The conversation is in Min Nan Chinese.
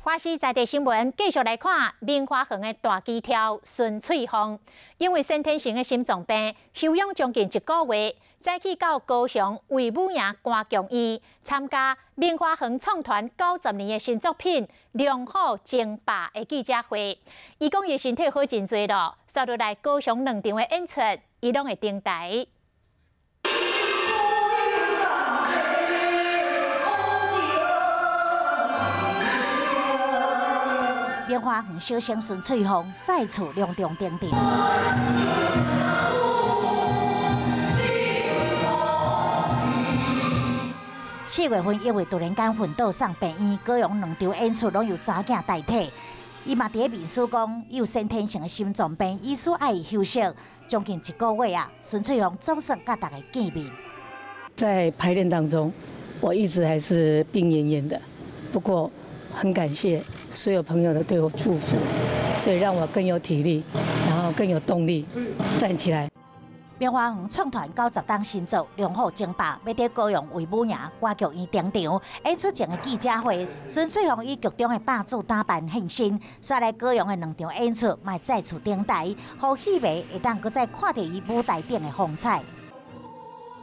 華視在地新聞繼續來看明華園的大機挑孫翠鳳，因為先天性的心臟病休養將近一個月，早起到高雄衛武營歌劇院參加明華園創團90年的新作品《龍虎爭霸》的記者會。伊講伊身體好真濟囉，煞落來高雄兩場的演出，伊攏會登台。明華園小生孫翠鳳再次隆重登場。4月份因為突然間昏倒送病院，高雄兩場演出攏由查囝代替。伊嘛佇咧面書講，伊有先天性的心臟病，醫師愛伊休息將近一個月啊。孫翠鳳總算佮大家見面。在排練當中，我一直還是病懨懨的，不過很感謝所有朋友的對我祝福，所以讓我更有體力，然後更有動力站起來。明華園創團90冬新作《龍虎爭霸》欲佇高雄衛武營歌劇院登場，演出前的記者會，孫翠鳳以劇中的霸主打扮現身，煞來高雄的兩場演出，嘛再次登台，予戲迷會當閣再看著伊舞台頂的風采。